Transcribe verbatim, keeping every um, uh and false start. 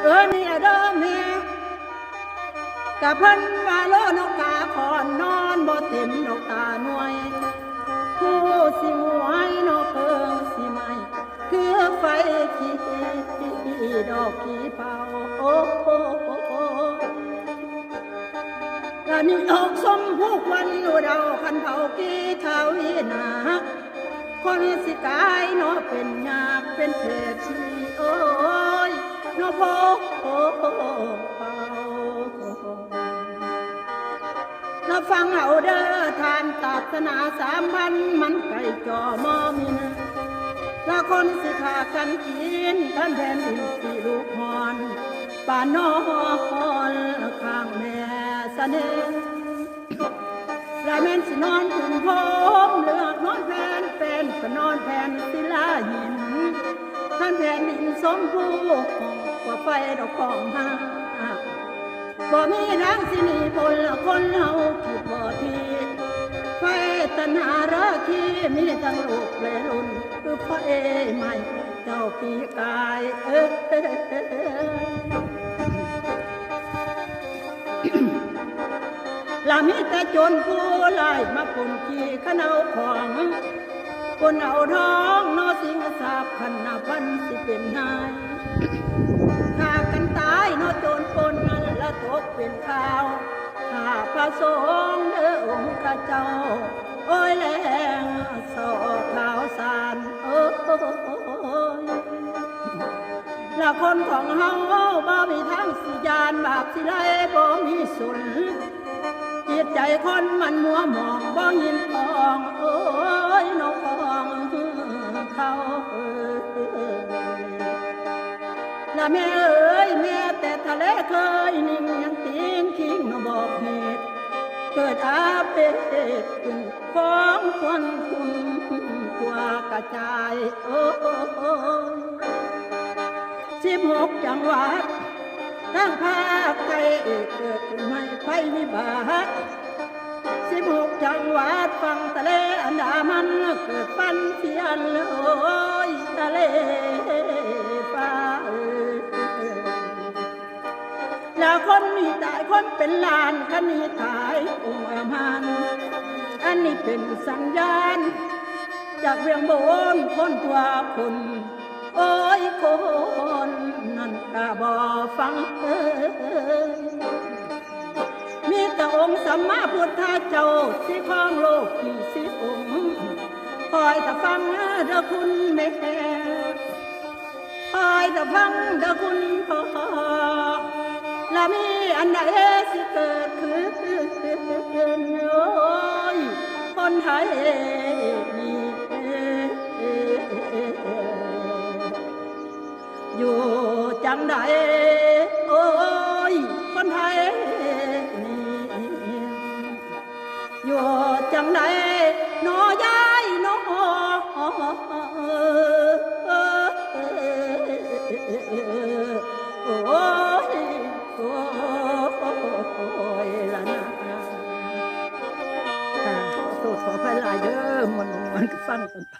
เออ นี่ละเด้อแม่ กะเพิ่นว่าโลนกกาขอนนอนบ่เต็มดอกตาหน่วย ผู้สิหวยนกเอิงสิไหม้ คือไฟขี้ดอกขี้เผา โอ้โห ละนี่ออกสมผู้ควันอยู่เดา คันเผาขี้เท้าอีหนา คนสิกายเนาะเป็นยากเป็นเศรษฐี โอ้ยเนาะพ่อ โอ้ รับฟังเอาเด้อท่าน ศาสนาสามพันมันไก่จ่อมอมิน ละคนสิขากันกิน ท่านแผ่นดินสิลูกฮอน ป่านนอนข้างแม่สะเน ละแม่นสินอนถึงโฮมเลือกนอนแผ่นเป็นก็นอนแผ่นศิลาหิน ท่านแผ่นดินสมภูกว่าไฟดอกของหา บ่มีทางสิหนีพ้นละคนเฮาคิดบ่ที ไฟตัณหาราคีมีทั้งโลกและลุน คือไฟไหม้เจ้าปีกาย เออ ละมีแต่โจรผู้ร้ายมาปล้นขี้ขนเอาของ ปล้นเอาทองเนาะสิ่งทรัพย์พันนาพันสิเป็นนาย ฆ่ากันตายเนาะโจรปล้นนั้นละตกเป็นข่าว ข้าพระสงฆ์เด้อองค์ข้าเจ้า โอ้ยแรงสอขาวสาร โอ้ย ละคนของเฮาบ่มีทางสิยานบาปสิไล่บ่มีสุน จิตใจคนมันมัวหมองบ่ยินปอง โอ้ยนกของเขาเอ้ย ละแม่เอ้ย แม้แต่ทะเลเคยนิ่งยังตีนคิงมาบอกเหตุ เกิดอาเพศขึ้นของควันคุณทั่วกระจาย โอ้ย สิบหกจังหวัดทางภาคใต้เกิดขึ้นไม่ไฟวิบาก สิบหกจังหวัดฝั่งทะเลอันดามันเกิดฟันเทียนเลยทะเลฟ้าเอ้ย แล้วคนมีตายคนเป็นล้านคันนี้ตายองค์อามัน อันนี้เป็นสัญญาณ จากเวียงบนคนทั่วคน โอ้ยคนนั้นกะบ่ฟังเอ้ย มีแต่องค์สัมมาพุทธเจ้าสิครองโลกกี่สิบองค์ คอยแต่ฟังเด้อคุณแม่ คอยแต่ฟังเด้อคุณพ่อ ละมีอันใดสิเกิดขึ้น โอ้ย คนไทยนี่ อยู่จังใด โอ้ย คนไทยนี่ อยู่จังใด หนอยายหนอ โอ้ย โอ้ย ละนะ ค่ะ ขอโทษขออภัยหลายเด้อ ม่วนๆ ก็ฟังกันไป